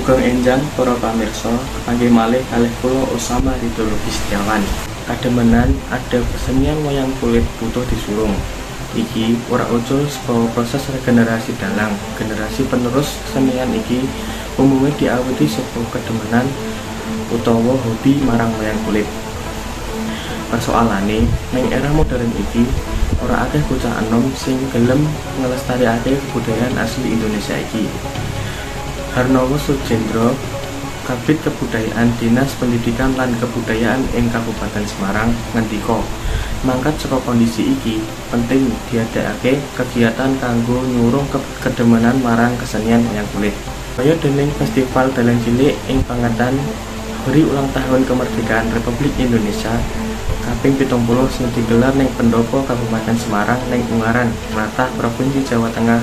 Sugeng enjang para pamirsa, kepanggih malih kalih kula Osama Ridho Setiawan. Kademenan adhep kesenian wayang kulit butuh disurung. Iki ora ucul saka proses regenerasi dalang. Generasi penerus kesenian iki umume diawiti saka kademenan utawa hobi marang wayang kulit. Persoalane, ning era modern iki ora akeh bocah enom sing gelem nglestarekake kebudayaan asli Indonesia iki. Harnowo Sujendro, Kabid Kebudayaan Dinas Pendidikan lan Kebudayaan ing Kabupaten Semarang, ngendika, mangkat saka kondisi iki, penting diadakake kegiatan kanggo nyurung kedemenan marang kesenian wayang kulit. Kaya dening Festival Dalang Cilik ing pangetan Hari Ulang Tahun Kemerdekaan Republik Indonesia kaping 70 sing digelar ning Pendopo Kabupaten Semarang ning Ungaran, tlatah Provinsi Jawa Tengah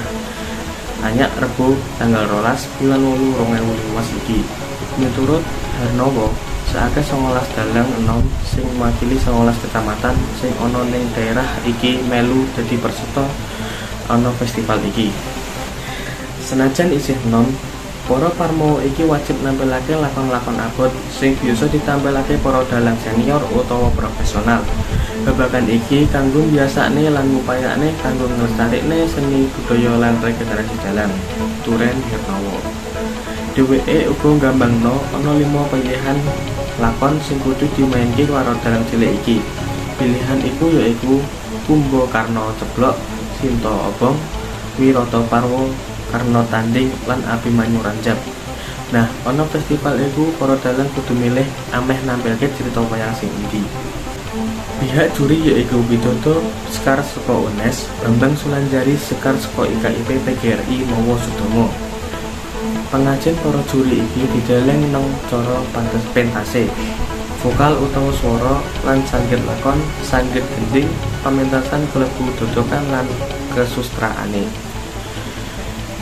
anyak Rebo tanggal 12 bulan 8 2015 iki. Miturut Harnowo, saakeh 19 dalang enom sing mewakili 19 kecamatan sing ana ning daerah iki melu dadi peserta ana festival iki. Senajan isih enom, para parmawa iki wajib nampilake lakon-lakon abot sing biasa ditampilake para dalang senior utawa profesional. Babagan iki kanggo mbiasakne lan ngupayakne kanggo nglestarekne seni budaya lan regenerasi dalang. Turen Hernowo. Dheweke uga nggambangno ana 5 pilihan lakon sing kudu dimainke karo dalang cilik iki. Pilihan iku yaiku Kumbakarna Ceblok, Sinta Obong, Wirata Parwa, Karna Tanding lan Abimanyu Ranjap. Nah, ana festival iku para dalang kudu milih ameh nampilke cerita wayang sing endi. Pihak juri yaiku Widodo Sekar saka UNNES, Bambang Sulanjari Sekar saka IKIP PGRI mawa Sudomo. Pengajen para juri iki dideleng nang cara pantes pentase, vokal utawa swara lan sanggit lakon, sanggit gending, pamentasan kalebu dodokan lan kesustraane.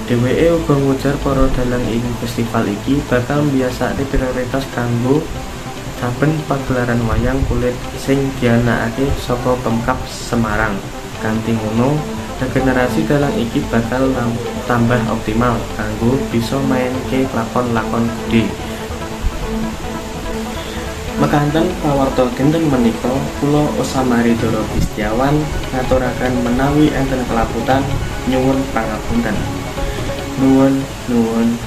Dheweke uga ngujar para dalang ing festival iki bakal mbiasakne prioritas kanggo saben pagelaran wayang kulit sing dianakake saka Pemkab Semarang. Kanthi ngono, regenerasi dalang iki bakal tambah optimal kanggo bisa mainke lakon-lakon gedhe. Mekaten pawarta dinten menika, kula Osama Ridho Setiawan ngaturaken menawi enten kaleputan nyuwun pangapunten. Nuwun nuwun.